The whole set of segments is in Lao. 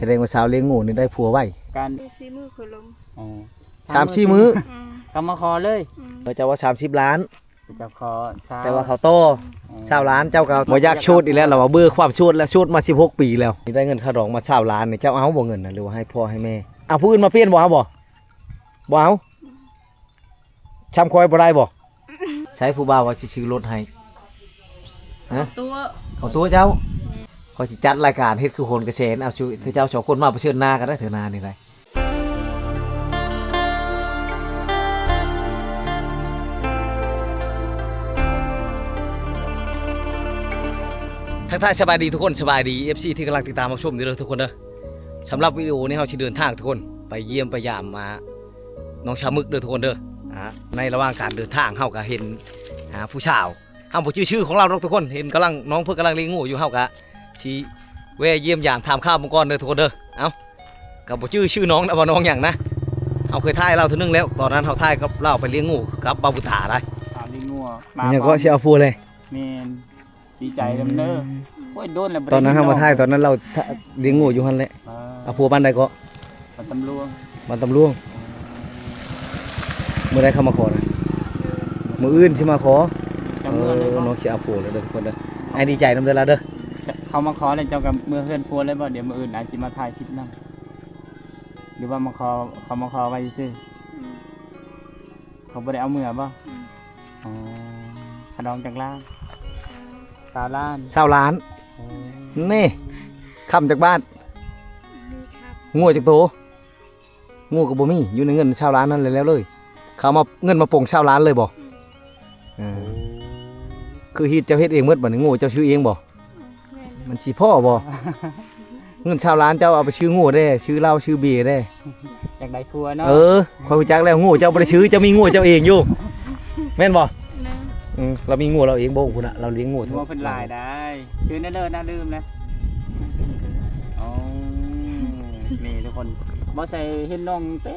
ສະແດງວ່າສາວລ້ຽງງົວນີ້ໄດ້ຜົວໄວ. ການ ສາມສີ່ມື້ຂ້ອຍລົມ. ອໍ ສາມສີ່ມື້ ອືມ ເຂົາມາຂໍເລີຍ. ອືມ ເຂົາເຈົ້າວ່າສາມສິບລ້ານ ເຈົ້າຂໍຊາວ ແຕ່ວ່າເຂົາຕໍ່ ອໍ ຊາວລ້ານ. ເຈົ້າກໍບໍ່ຢາກໂສດອີກແລ້ວ ລາວວ່າເບື່ອຄວາມໂສດແລ້ວ ໂສດມາສິບຫົກປີແລ້ວ. ນີ້ໄດ້ເງິນຄ່າດອງມາຊາວລ້ານນີ້ ເຈົ້າເອົາບໍ່ເງິນນະ ຫຼືວ່າໃຫ້ພໍ່ໃຫ້ແມ່? ເອົາຜູ້ອື່ນມາປ່ຽນບໍ່ ເອົາບໍ່? ບໍ່ເອົາ. ຊ່ຳຂ້ອຍບໍ່ໄດ້ບໍ່? ໃຊ້ຜູ້ບ່າວວ່າຊິຊື້ລົດໃຫ້. ຮະ? ເຂົ້າຕົວະ ເຂົ້າຕົວະເຈົ້າ. ຂ້ອຍຊິຈັດລາຍການເຮັດຄືໂຫນກະແສນ ເອົາຊຸ ເຈົ້າສອງຄົນມາປະເຊີນໜ້າກັນໄດ້ເທື່ອໜ້ານີ້ໄດ້. ທັກທາຍສະບາຍດີທຸກຄົນ ສະບາຍດີ ເອັຟຊີ ທີ່ກຳລັງຕິດຕາມຮັບຊົມຢູ່ເດີທຸກຄົນເດີ. ສຳລັບວິດີໂອນີ້ເຮົາຊິເດີນທາງທຸກຄົນ ໄປຢ້ຽມໄປຢາມມາ ນ້ອງຊາມຶກເດີທຸກຄົນເດີ. ອ່າ ໃນລະຫວ່າງການເດີນທາງເຮົາກະເຫັນ ອ່າ ຜູ້ສາວ ເຮົາບໍ່ຈື່ຊື່ຂອງລາວດອກທຸກຄົນ ເຫັນກຳລັງ ນ້ອງເພິ່ນກຳລັງລ້ຽງງົວຢູ່ ເຮົາກະຊິແວ່ຢ້ຽມຢາມຖາມຂ່າວເພິ່ນກ່ອນເດີທຸກຄົນເດີ. ເອົ້າ ກະບໍ່ຈື່ຊື່ນ້ອງນະ ວ່ານ້ອງຫຍັງນະ ເຮົາເຄີຍຖ່າຍລາວເທື່ອໜຶ່ງແລ້ວ ຕອນນັ້ນເຮົາຖ່າຍກັບລາວໄປລ້ຽງງົວກັບບ່າວບຸນຕາໄດ໋. ອ່າ ລ້ຽງງົວ ມັນຫຍັງເກາະ ຊິເອົາຜົວເລີຍ. ແມ່ນ. ດີໃຈນຳເດີ. ອືມ ໂອ້ຍ ໂດນແລ້ວບໍ່ໄດ້ ຕອນນັ້ນເຮົາມາຖ່າຍ ຕອນນັ້ນລາວລ້ຽງງົວຢູ່ຫັ້ນແຫຼະ. ອ່າ ເອົາຜົວບ້ານໃດເກາະ? ບ້ານຕຳຫຼວງ. ບ້ານຕຳຫຼວງ. ມື້ໃດເຂົາມາຂໍນະ? ມື້ອື່ນຊິມາຂໍ. ເຈົ້າເມືອເລີຍບໍ່? ເອີ ນ້ອງຊິເອົາຜົວແລ້ວເດີທຸກຄົນເດີ. ອ້າຍດີໃຈນຳເດີລະເດີ. ເຂົາມາຂໍແລ້ວເຈົ້າກໍເມືອເຮືອນຜົວເລີຍບໍ່? ດຽວມື້ອື່ນອ້າຍຊິມາຖ່າຍຄລິບນຳ. ຫຼືວ່າມາຂໍ ເຂົາມາຂໍໄວ້ຊື່ໆ? ອືມ ເຂົາບໍ່ໄດ້ເອົາເມືອບໍ່? ອືມ ອໍ ຄ່າດອງຈັກລ້ານ? ຊາວລ້ານ. ຊາວລ້ານ. ໂອ້ ນີ້ ຄ້ຳຈັກບາດ? ມີຄ້ຳ. ງົວຈັກໂຕ? ງົວກໍບໍ່ມີ ຢູ່ໃນເງິນຊາວລ້ານນັ້ນແລ້ວເລີຍ. ເຂົາເອົາເງິນມາປົງຊາວລ້ານເລີຍບໍ່? ອືມ ເອີ ໂອ້ ຄືຮີດເຈົ້າເຮັດເອງໝົດບາດນີ້ ງົວເຈົ້າຊື້ເອງບໍ່? ອືມ ແມ່ນ. ມັນຊິພໍບໍ່? ເງິນຊາວລ້ານເຈົ້າເອົາໄປຊື້ງົວເດ້ ຊື້ເຫຼົ້າຊື້ເບຍເດ້. ຢາກໄດ້ຜົວເນາະ. ເອີ ຂ້ອຍຮູ້ຈັກແລ້ວ ງົວເຈົ້າບໍ່ໄດ້ຊື້ ເຈົ້າມີງົວເຈົ້າເອງຢູ່ ແມ່ນບໍ່? ແມ່ນ. ອືມ ລາວມີງົວລາວເອງບໍ່? ພຸ້ນນະ ລາວລ້ຽງງົວ ງົວເພິ່ນຫຼາຍໄດ໋. ຊື່ແນວເດີນະ ລືມແລ້ວ. ອໍ ນີ້ທຸກຄົນ ບໍ່ໃສ່ເຫັນນ້ອງແຕ່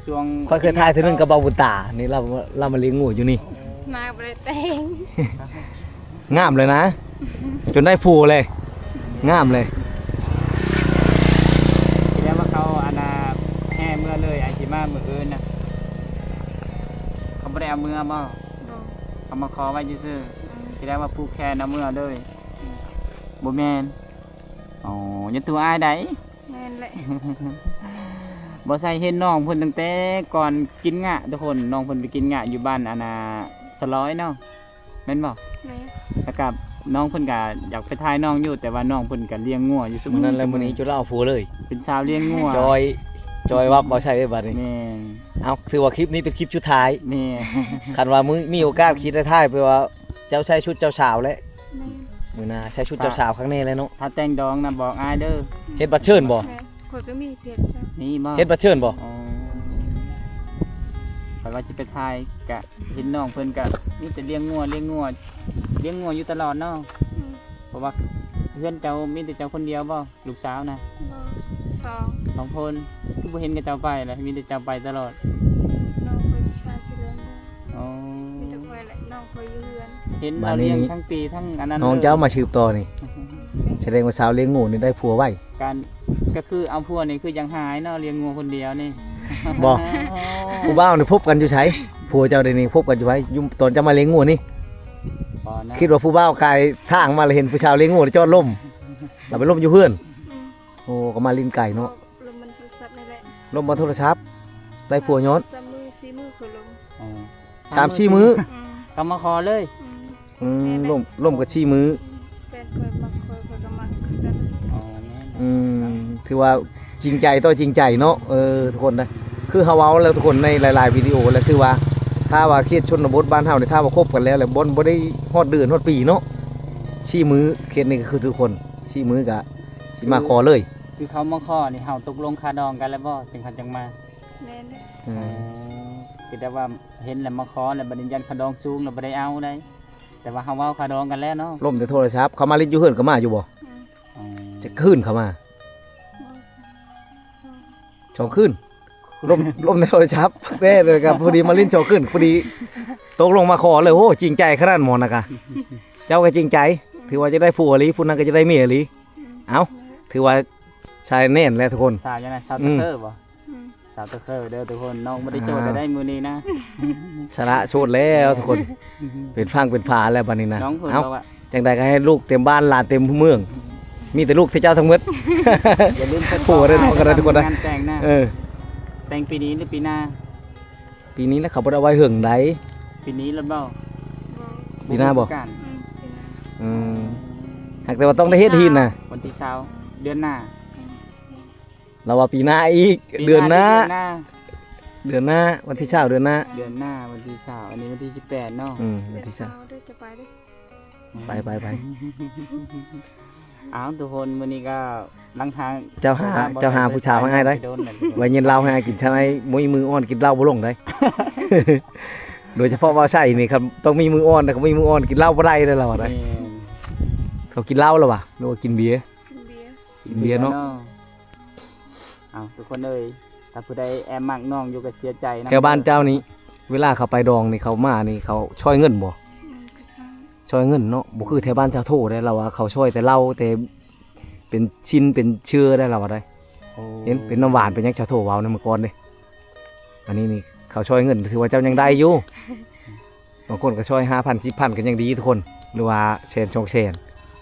ຊ່ວງ ຂ້ອຍເຄີຍຖ່າຍເທື່ອໜຶ່ງກັບບ່າວບຸນຕາ ນີ້ລາວ ລາວມາລ້ຽງງົວຢູ່ນີ້. ມາບໍ່ໄດ້ແຕ່ງ ງາມເລີຍນະ ຈົນໄດ້ຜົວເລີຍ ງາມເລີຍ. ທີ່ແລ້ວວ່າເຂົາ ອັນນ່າ ແຫ່ເມືອເລີຍ ອາດຊິມາມື້ອື່ນນະ. ເຂົາບໍ່ໄດ້ເອົາເມືອບໍ່? ບໍ່. ເຂົາມາຂໍໄວ້ຊື່ໆ. ອືມ ທີ່ແລ້ວວ່າຜູກແຂນເອົາເມືອເລີຍ. ອືມ ບໍ່ແມ່ນ. ອໍ ຢ່າຕົວະອ້າຍໃດ. ແມ່ນແຫຼະ. ບໍ່ໃສ່ເຫັນນ້ອງເພິ່ນຕັ້ງແຕ່ກ່ອນກິນງະທຸກຄົນ ນ້ອງເພິ່ນໄປກິນງະຢູ່ບ້ານ ອັນນ່າ ສະລອຍເນາະ ແມ່ນບໍ່? ແມ່ນ. ແລ້ວກໍນ້ອງເພິ່ນກໍຢາກໄປຖ່າຍນ້ອງຢູ່ ແຕ່ວ່ານ້ອງເພິ່ນກໍລ້ຽງງົວຢູ່ຊຸມື້ນັ້ນແຫຼະ. ມື້ນີ້ຈົນລາວເອົາຜົວເລີຍ ເປັນສາວລ້ຽງງົວ ຈອຍ ຈອຍວັບບໍ່ໃສ່ເລີຍບາດນີ້. ແມ່ນ. ເອົ້າ ຖືວ່າຄລິບນີ້ເປັນຄລິບສຸດທ້າຍ. ແມ່ນ. ຄັນວ່າມີ ມີໂອກາດຄິດໄດ້ຖ່າຍ ແປວ່າ ເຈົ້າໃສ່ຊຸດເຈົ້າສາວແຫຼະ. ແມ່ນ. ມື້ໜ້າໃສ່ຊຸດເຈົ້າສາວຄັກແນ່ແຫຼະເນາະ. ຖ້າ ຖ້າແຕ່ງດອງນະ ບອກອ້າຍເດີ. ເຮັດບັດເຊີນບໍ່? ແມ່ນ. ຂ້ອຍກໍມີເຮັດ. ມີບໍ່? ເຮັດບັດເຊີນບໍ່? ອໍ ຂ້ອຍວ່າຊິໄປຖ່າຍ ກະເຫັນນ້ອງເພິ່ນກະມີແຕ່ລ້ຽງງົວ ລ້ຽງງົວ ລ້ຽງງົວຢູ່ຕະຫຼອດເນາະ. ອືມ ເພາະວ່າເຮືອນເຈົ້າມີແຕ່ເຈົ້າຄົນດຽວບໍ່? ລູກສາວນະ? ບໍ່ ສອງ ສອງຄົນ. ຄືບໍ່ເຫັນເຂົາເຈົ້າໄປລະ ມີແຕ່ເຈົ້າໄປຕະຫຼອດ? ນ້ອງຂ້ອຍຊິພາຊິເລື່ອງ. ອໍ ມີແຕ່ຂ້ອຍແຫຼະ ນ້ອງຂ້ອຍຢູ່ເຮືອນ. ເຫັນລາວລ້ຽງທັງປີທັງອັນນັ້ນ. ນ້ອງເຈົ້າມາສືບຕໍ່ນີ້ ສະແດງວ່າສາວລ້ຽງງົວນີ້ໄດ້ຜົວໄວ. ການ ກໍຄືເອົາຜົວນີ້ຄືຍັງຫາຍເນາະ ລ້ຽງງົວຄົນດຽວນີ້. ບໍ່ ຜູ້ບ່າວນີ້ພົບກັນຢູ່ໃສ? ຜົວເຈົ້າດຽວນີ້ພົບກັນຢູ່ໃສ? ຢູ່ຕອນເຈົ້າມາລ້ຽງງົວນີ້? ບໍ່ນະ. ຄິດວ່າຜູ້ບ່າວກາຍທາງມາແລ້ວເຫັນຜູ້ສາວລ້ຽງງົວແລ້ວຈອດລົມ ລະໄປລົມຢູ່ເຮືອນ. ອືມ ໂອ້ ກໍມາຫຼິ້ນໄກເນາະ. ລົມມັນໂທລະສັບນີ້ແຫຼະ. ລົມມັນໂທລະສັບ ໄດ້ຜົວຍ້ອນ ສາມມື້ສີ່ມື້ຂ້ອຍລົມ. ອໍ ສາມສີ່ມື້ ອືມ ເຂົາມາຂໍເລີຍ. ອືມ ອືມ ແມ່ນແຫຼະ. ລົມ ລົມກັນສີ່ມື້. ແຟນຂ້ອຍມັກຂ້ອຍ ຂ້ອຍກໍມັກຄືກັນ. ອໍ ແມ່ນ. ອືມ ຖືວ່າຈິງໃຈຕໍ່ຈິງໃຈເນາະ. ເອີ ທຸກຄົນນະ ຄືເຮົາເວົ້າແລ້ວທຸກຄົນ ໃນຫຼາຍໆວິດີໂອແລ້ວ ຄືວ່າ ຖ້າວ່າເຂດຊົນນະບົດບ້ານເຮົານີ້ ຖ້າວ່າຄົບກັນແລ້ວ ແລ້ວບໍ່ ບໍ່ໄດ້ຮອດເດືອນຮອດປີເນາະ ສີ່ມື້. ເຂດນີ້ກໍຄືທຸກຄົນ ສີ່ມື້ກໍຊິມາຂໍເລີຍ. ຄືເຂົາມາຂໍນີ້ ເຮົາຕົກລົງຄ່າດອງກັນແລ້ວບໍ່ ຈຶ່ງເຂົາຈັ່ງມາ? ແມ່ນແຫຼະ. ອືມ ອໍ ຄືແຕ່ວ່າເຫັນແລ້ວມາຂໍແລ້ວ ບັດນີ້ຢ້ານຄ່າດອງສູງແລ້ວບໍ່ໄດ້ເອົາໃດ ແຕ່ວ່າເຮົາເວົ້າຄ່າດອງກັນແລ້ວເນາະ. ລົມແຕ່ໂທລະສັບ. ເຂົາມາຫຼິ້ນຢູ່ເຮືອນກໍມາຢູ່ບໍ່? ອືມ ອໍ ຈັກຄືນເຂົາມາ? ສອງ ສອງຄືນ. ລົມ ລົມໃນໂທລະສັບແດ່ເລີຍ. ກໍພໍດີມາຫຼິ້ນສອງຄືນ ພໍດີຕົກລົງມາຂໍເລີຍ. ໂອ້ ຈິງໃຈຂະໜາດໝໍນະກະ ເຈົ້າກໍຈິງໃຈ. ຖືວ່າຈະໄດ້ຜົວອີ່ຫຼີ ຜູ້ນັ້ນກໍຈະໄດ້ເມຍອີ່ຫຼີ. ອືມ ເອົ້າ ຖືວ່າ ຊາຍແໜ້ນແຫຼະທຸກຄົນ. ສາວຫຍັງນະ? ສາວຕະເຄີບໍ? ອືມ ສາວຕະເຄີເດີທຸກຄົນ. ນ້ອງບໍ່ໄດ້ໂສດ ອ້າວ ໄດ້ມື້ນີ້ນະ. ສະຫຼະໂສດແລ້ວທຸກຄົນ. ເປັນຝັ່ງເປັນຝາແລ້ວບັດນີ້ນະ. ນ້ອງເພິ່ນ ເອົ້າ ບອກວ່າ ຈັ່ງໃດກໍໃຫ້ລູກເຕັມບ້ານຫຼານເຕັມເມືອງ. ອືມ ມີແຕ່ລູກແຕ່ເຈົ້າທັງໝົດ. ຢ່າລືມ ຜູ້ໃດນ້ອງກໍໄດ້ທຸກຄົນນະ. ງານແຕ່ງນະ. ເອີ ແຕ່ງປີນີ້ຫຼືປີໜ້າ? ປີນີ້ແຫຼະ ເຂົາບໍ່ໄດ້ເອົາໄວ້ເຫິງໃດ. ປີນີ້ລະບໍ່? ບໍ່ ປີໜ້າບໍ່? ອືມ ປີໜ້າ. ອືມ ຫາກແຕ່ວ່າຕ້ອງໄດ້ເຮັດຫີນນະ. ວັນທີຊາວ ເດືອນໜ້າ. ອືມ ລາວວ່າປີໜ້າອີກ. ປີໜ້າ ເດືອນໜ້າ ເດືອນໜ້າ ເດືອນໜ້າ ວັນທີຊາວ ເດືອນໜ້າ. ເດືອນໜ້າ ວັນທີຊາວ. ອັນນີ້ວັນທີສິບແປດເນາະ. ອືມ ວັນທີຊາວ ເດີ ຈະໄປເດີ. ໄປ ໄປ ໄປ. ອ້າວ ທຸກຄົນ ມື້ນີ້ກໍຫຼັງທາງ ເຈົ້າຫາ ເຈົ້າຫາຜູ້ສາວໃຫ້ອ້າຍໄດ໋. ໄວ້ເຢັນເຫຼົ້າໃຫ້ອ້າຍກິນ. ຊັ້ນອ້າຍບໍ່ມີມື້ອ່ອນ ກິນເຫຼົ້າບໍ່ລົງໄດ໋. ໂດຍສະເພາະວ່າໃສ່ນີ້ ຄັນຕ້ອງມີມື້ອ່ອນນະ ຄັນບໍ່ມີມື້ອ່ອນ ກິນເຫຼົ້າບໍ່ໄດ້ເດ້ລາວວ່າໄດ໋. ແມ່ນ ເຂົາກິນເຫຼົ້າລະຫວາ ຫຼືວ່າກິນເບຍ? ກິນເບຍ ກິນເບຍເນາະ. ເອົາ ທຸກຄົນເອີຍ ຖ້າຜູ້ໃດແອບມັກນ້ອງຢູ່ກໍເສຍໃຈນຳ. ແຖວບ້ານເຈົ້ານີ້ ເວລາເຂົາໄປດອງນີ້ ເຂົາມານີ້ ເຂົາຊ່ອຍເງິນບໍ່? ອືມ ກໍຊ່ອຍ ຊ່ອຍເງິນເນາະ. ບໍ່ຄືແຖວບ້ານຊາວໂທໄດ໋ ລາວວ່າເຂົາຊ່ອຍແຕ່ເຫຼົ້າ ແຕ່ເປັນຊິນເປັນເຊື້ອໄດ໋ ລາວວ່າໄດ໋. ໂອ້ ເຫັນເປັນນ້ຳຫວານເປັນຫຍັງຊາວໂທເວົ້ານຳມື້ກ່ອນເດ້. ອັນນີ້ນີ້ເຂົາຊ່ອຍເງິນ ຖືວ່າເຈົ້າຍັງໄດ້ຢູ່. ບາງຄົນກໍຊ່ອຍຫ້າພັນ ສິບພັນ ກໍຍັງດີທຸກຄົນ ຫຼືວ່າແສນ ສອງແສນ.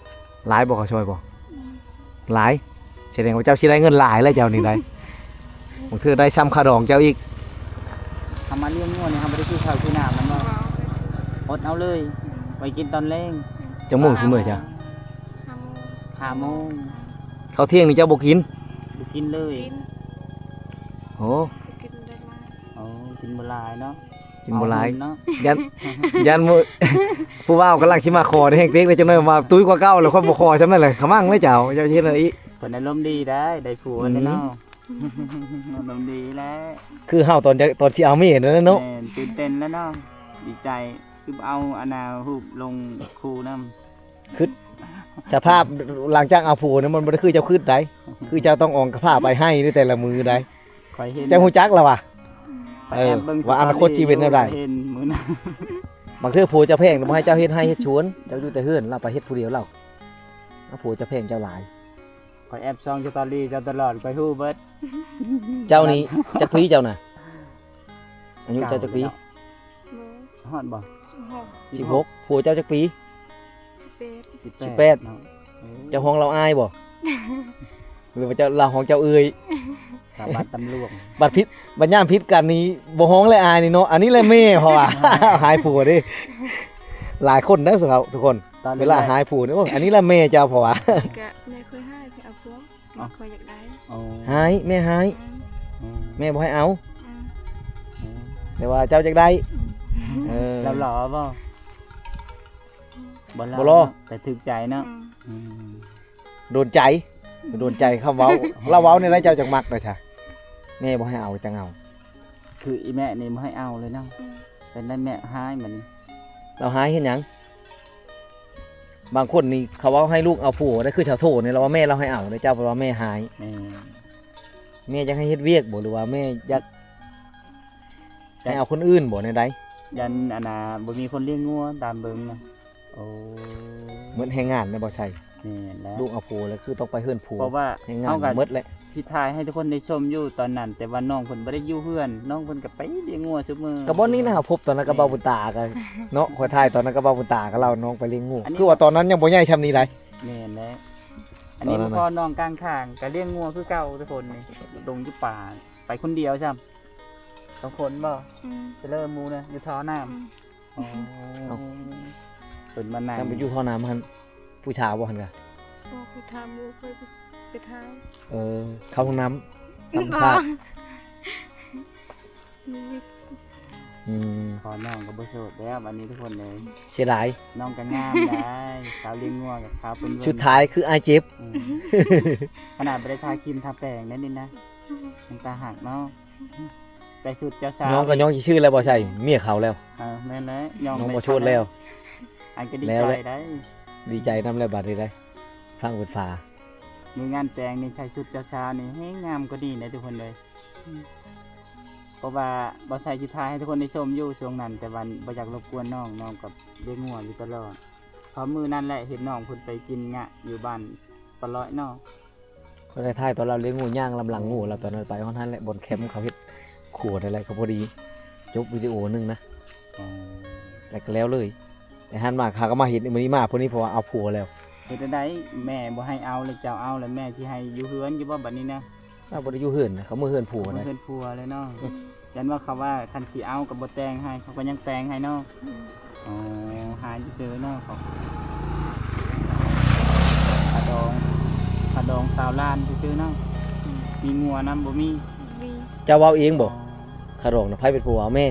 ຫຼາຍບໍ່ເຂົາຊ່ອຍບໍ່? ອືມ ຫຼາຍ. ສະແດງວ່າເຈົ້າຊິໄດ້ເງິນຫຼາຍແລ້ວເຈົ້ານີ້ໄດ໋. ບາງເທື່ອໄດ້ຊ່ຳຄ່າດອງເຈົ້າອີກ. ເຮົາມາລ້ຽງງົວນີ້ ເຮົາບໍ່ໄດ້ຊື້ເຂົ້າຊື້ນ້ຳມັນບໍ່? ບໍ່ ອົດເອົາເລີຍ. ອືມ ໄວ້ກິນຕອນແລງ. ອືມ ຈັກໂມງຊິເມືອຈ້ະ? ຫ້າໂມງ ຫ້າໂມງ. ເຂົ້າທ່ຽງນີ້ເຈົ້າບໍ່ກິນ? ບໍ່ກິນເລີຍ. ກິນ ໂອ້ ກິນໄດ້ຫຼາຍ. ໂອ້ ກິນບໍ່ຫຼາຍເນາະ. ກິນບໍ່ຫຼາຍ ເອົາເນາະ. ຢ້ານ ຢ້ານມື້ ຜູ້ບ່າວກຳລັງຊິມາຂໍແຮງເຕັກເລີຍ ຈັກໜ້ອຍວ່າຕຸ້ຍກວ່າເກົ່າແລ້ວ ຂ້ອຍບໍ່ຂໍຊ່ຳນັ້ນແຫຼະ. ຂະມັງເລີຍເຈົ້າ ເຈົ້າເຮັດອັນນີ້. ເພິ່ນອາລົມດີໄດ໋ ໄດ້ຜົວແລ້ວເນາະ. ອືມ ອາລົມດີແລ້ວ ຄືເຮົາຕອນຈະ ຕອນຊິເອົາເມຍນັ້ນແຫຼະເນາະ. ແມ່ນ ຕື່ນເຕັ້ນແລ້ວເນາະ ດີໃຈ. ຄືເອົາອັນນ່າຮູບລົງຄູ່ນຳ. ຄຶດສະພາບຫຼັງຈາກເອົາຜົວນີ້ ມັນບໍ່ໄດ້ຄືເຈົ້າຄຶດໃດ໋. ຄືເຈົ້າຕ້ອງອອກກະພ້າໄປໄຮ່ໃນແຕ່ລະມື້ໃດ໋. ຂ້ອຍເຫັນ ເຈົ້າຮູ້ຈັກລະຫວາ? ອືມ ເອີ ວ່າອະນາຄົດຊິເປັນແນວໃດ? ເຫັນມື້ນັ້ນ ບາງເທື່ອຜົວເຈົ້າແພງ ບໍ່ໃຫ້ເຈົ້າເຮັດໄຮ່ເຮັດສວນ ເຈົ້າຢູ່ແຕ່ເຮືອນ ລາວໄປເຮັດຜູ້ດຽວລາວ. ເອົາ ຜົວເຈົ້າແພງເຈົ້າຫຼາຍ. ຂ້ອຍແອບສ່ອງສະຕໍຣີເຈົ້າຕະຫຼອດ ຂ້ອຍຮູ້ເບິດ. ເຈົ້ານີ້ຈັກປີເຈົ້ານະ? ອາຍຸເຈົ້າຈັກປີ? ບໍ່ ຮອດບໍ່? ສິບຫົກ ສິບຫົກ. ຜົວເຈົ້າຈັກປີ? ສິບແປດ ສິບແປດ ສິບແປດ ເນາະ. ເອີ ເຈົ້າຮ້ອງລາວອ້າຍບໍ່? ຫຼືວ່າເຈົ້າ ລາວຮ້ອງເຈົ້າເອື້ອຍ? ສາບານຕຳຫຼວງ ບັດຜິດ ບັດຍາມຜິດກັນນີ້ ບໍ່ຮ້ອງແລະອາຍນີ້ເນາະ. ອັນນີ້ແຫຼະແມ່ ເພາະວ່າຫາຍຜົວເດ້. ຫຼາຍຄົນເດີທຸກຄົນ ເວລາຫາຍຜົວນີ້ ໂອ້ ອັນນີ້ແຫຼະແມ່ເຈົ້າ ເພາະວ່າ ກະແມ່ເຄີຍຫາຍ ເອົາຜົວ. ອໍ ຂ້ອຍຢາກໄດ້. ໂອ້ ຫາຍ ແມ່ຫາຍ. ອືມ ອືມ ແມ່ບໍ່ໃຫ້ເອົາ. ອືມ ອືມ ແຕ່ວ່າເຈົ້າຢາກໄດ້. ອືມ ເອີ ລາວຫຼໍ່ບໍ່? ບໍ່ຫຼໍ່ ບໍ່ຫຼໍ່ ແຕ່ຖືກໃຈເນາະ. ອືມ ອືມ ໂດນໃຈ ໂດນໃຈຄຳເວົ້າ. ລາວເວົ້າແນວໃດເຈົ້າຈັ່ງມັກນະຊະ? ແມ່ບໍ່ໃຫ້ເອົາ ຈັ່ງເອົາ. ຄືອີແມ່ນີ້ບໍ່ໃຫ້ເອົາເລີຍເນາະ. ອືມ ເປັນໄດ້ແມ່ຮ້າຍບັດນີ້. ລາວຮ້າຍເຮັດຫຍັງ? ບາງຄົນນີ້ເຂົາເວົ້າໃຫ້ລູກເອົາຜົວໄດ້ ຄືຊາວໂທນີ້ ລາວວ່າແມ່ລາວໃຫ້ເອົາເດ້ ເຈົ້າເພິ່ນວ່າແມ່ຮ້າຍ. ແມ່ນ ແມ່ຢາກໃຫ້ເຮັດວຽກບໍ່ ຫຼືວ່າແມ່ຢາກໃຫ້ເອົາຄົນອື່ນບໍ່ ແນວໃດ? ຢ້ານອັນນ່າ ບໍ່ມີຄົນລ້ຽງງົວຕາມເບິ່ງນະ. ໂອ້ ໝົດແຮງງານແລ້ວບໍ່ໃສ່. ແມ່ນແລ້ວ ລູກເອົາຜົວແລ້ວຄືຕ້ອງໄປເຮືອນຜົວ ເພາະວ່າແຮງງານໝົດແລ້ວ. ຊິຖ່າຍໃຫ້ທຸກຄົນໄດ້ຊົມຢູ່ຕອນນັ້ນ ແຕ່ວ່ານ້ອງເພິ່ນບໍ່ໄດ້ຢູ່ເຮືອນ ນ້ອງເພິ່ນກໍໄປລ້ຽງງົວຊຸມື້. ກໍບ່ອນນີ້ນະ ເຮົາພົບຕອນນັ້ນກັບ ແມ່ນ ບ່າວບຸນຕາກໍເນາະ ຂ້ອຍຖ່າຍຕອນນັ້ນກັບບ່າວບຸນຕາກັບລາວ ນ້ອງໄປລ້ຽງງົວ. ອັນນີ້ ຄືວ່າຕອນນັ້ນຍັງບໍ່ໃຫຍ່ຊ່ຳນີ້ໃດ໋. ແມ່ນແລ້ວ ອັນນີ້ພໍ່ນ້ອງກາງທາງກໍລ້ຽງງົວຄືເກົ່າ ທຸກຄົນນີ້ ລົງຢູ່ປ່າ ໄປຄົນດຽວຊ້ຳ. ສອງຄົນບໍ່? ອືມ ເຈາເລີໝູ່ນະ ຢູ່ທໍ່ນ້ຳ. ອືມ ອໍ ເອົາ ເພິ່ນມານັ່ງ ຊັ້ນໄປຢູ່ທໍ່ນ້ຳຫັ້ນ ຜູ້ສາວບໍ່ຫັ້ນກະ? ບໍ່ ຂ້ອຍຖາມໝູ່ ຂ້ອຍໄປຖາມ. ເອີ ເຂົ້າຫ້ອງນ້ຳ ທຳມະຊາດ. ອືມ ພໍນ້ອງກໍບໍ່ໂສດແລ້ວບັດນີ້ ທຸກຄົນເອີຍ. ເສຍດາຍ ນ້ອງກໍງາມໄດ໋ ສາວລ້ຽງງົວກັບຂາວເປັນເວີ້ນ. ສຸດທ້າຍຄືອ້າຍເຈັບ. ອືມ ຂະໜາດບໍ່ໄດ້ທາຄຣີມທາແປງໄດ໋ນີ້ນະ ອືມ ຍັງຕາຫັກເນາະ. ໃສ່ຊຸດເຈົ້າສາວ ຍ້ອງກໍຍ້ອງຊື່ໆແລ້ວບໍ່ໃສ່ເມຍເຂົາແລ້ວ. ເອີ ແມ່ນແຫຼະ ຍ້ອງ ຍ້ອງບໍ່ໂສດແລ້ວ. ອັນກໍດີໃຈໄດ໋ ດີໃຈນຳແລ້ວບັດນີ້ໄດ໋ ຟັງເປັນຝາ. ມື້ງານແຕ່ງນີ້ໃສ່ຊຸດເຈົ້າສາວນີ້ແຮງງາມກວ່ານີ້ເດ້ທຸກຄົນເດີ. ອືມ ເພາະວ່າບໍ່ໃສ່ຊິຖ່າຍໃຫ້ທຸກຄົນໄດ້ຊົມຢູ່ຊ່ວງນັ້ນ ແຕ່ວ່າບໍ່ຢາກລົບກວນນ້ອງ ນ້ອງກໍລ້ຽງງົວຢູ່ຕະຫຼອດ. ເພາະມື້ນັ້ນແຫຼະເຫັນນ້ອງເພິ່ນໄປກິນຫຍ້າຢູ່ບ້ານປາລອຍເນາະ. ກໍໄດ້ຖ່າຍຕອນລາວລ້ຽງງູ ຍ່າງນຳຫຼັງງູລາວ ຕອນນັ້ນໄປຮອດຫັ້ນແຫຼະ ບ່ອນແຄ້ມເຂົາເຮັດຄົວນັ້ນແຫຼະ ກໍພໍດີຈົບວິດີໂອໜຶ່ງນະ. ອໍ ແລ້ວກໍແລ້ວເລີຍ. ແຕ່ຫັ້ນມາ ຂ້າກໍມາເຮັດມື້ນີ້ມາພໍດີ ເພາະວ່າເອົາຜົວແລ້ວ. ເຮັດແນວໃດ ແມ່ບໍ່ໃຫ້ເອົາ ແລ້ວເຈົ້າເອົາ ແລ້ວແມ່ຊິໃຫ້ຢູ່ເຮືອນຢູ່ບໍ່ບັດນີ້ນະ? ເອົາ ບໍ່ໄດ້ຢູ່ເຮືອນ ເຂົາເມືອເຮືອນຜົວ ເອົາເມືອເຮືອນຜົວເລີຍເນາະ. ອືມ ຢ້ານວ່າເຂົາວ່າຄັນຊິເອົາກໍບໍ່ແຕ່ງໃຫ້ ເຂົາກໍຍັງແຕ່ງໃຫ້ເນາະ. ອືມ ອໍ ຫາຢູ່ເຊີເນາະ ເຂົາ ຄ່າດອງ ຄ່າດອງຊາວລ້ານຊື່ໆເນາະ. ອືມ ມີງົວນຳບໍ່ມີ? ບໍ່ມີ. ເຈົ້າເວົ້າເອງບໍ່? ອໍ ຄ່າດອງນະ ໃຜເປັນຜູ້ເວົ້າ? ແມ່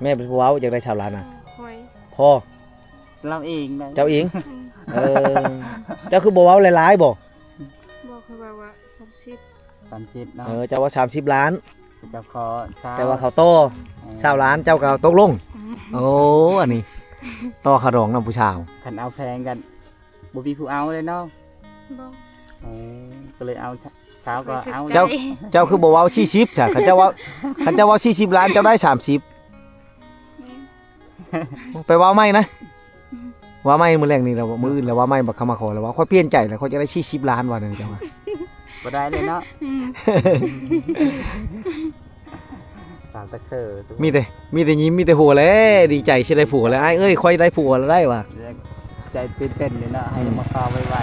ແມ່ເປັນຜູ້ເວົ້າ ຢາກໄດ້ຊາວລ້ານນະ? ຂ້ອຍ. ພໍ່ ລາວເອງໄດ໋. ເຈົ້າເອງ? ອືມ ເອີ ເຈົ້າຄືບໍ່ເວົ້າຫຼາຍໆບໍ່? ບໍ່ ຂ້ອຍເວົ້າວ່າສາມສິບ. ສາມສິບເນາະ. ເອີ ເຈົ້າວ່າສາມສິບລ້ານ ເຈົ້າຂໍຊາວ ແຕ່ວ່າເຂົາຕໍ່ ເອີ ຊາວລ້ານ ເຈົ້າກໍຕົກລົງ. ອືມ ໂອ້ ອັນນີ້ຕໍ່ຄ່າດອງນຳຜູ້ສາວ. ຄັນເອົາແພງກັນບໍ່ມີຜູ້ເອົາເລີຍເນາະ. ບໍ່. ເອີ ກໍເລີຍເອົາຊາວກໍເອົາ. ເຈົ້າ ເຈົ້າຄືບໍ່ເວົ້າສີ່ສິບຊະ? ຄັນເຈົ້າເວົ້າ ຄັນເຈົ້າເວົ້າສີ່ສິບລ້ານ ເຈົ້າໄດ້ສາມສິບ. ແມ່ນ. ໄປເວົ້າໃໝ່ນະ ອືມ ເວົ້າໃໝ່ມື້ແລງນີ້ລະ ມື້ອື່ນລະເວົ້າໃໝ່ ບັດເຂົາມາຂໍລະວ່າ ຂ້ອຍປ່ຽນໃຈລະ ຂ້ອຍຈະໄດ້ສີ່ສິບລ້ານວ່າແນວນີ້ ເຈົ້າວ່າ. ບໍ່ໄດ້ເລີຍເນາະ. ອືມ ສາວຕະເຂີ ມີແຕ່ ມີແຕ່ຍິ້ມ ມີແຕ່ຫົວແຫຼະ ດີໃຈຊິໄດ້ຜົວແລ້ວ ອ້າຍເອີຍ ຂ້ອຍໄດ້ຜົວແລ້ວໄດ໋ວ່າ. ໃຈຕື່ນເຕັ້ນຢູ່ເນາະ ໃຫ້ ອືມ ມາຂໍໄວ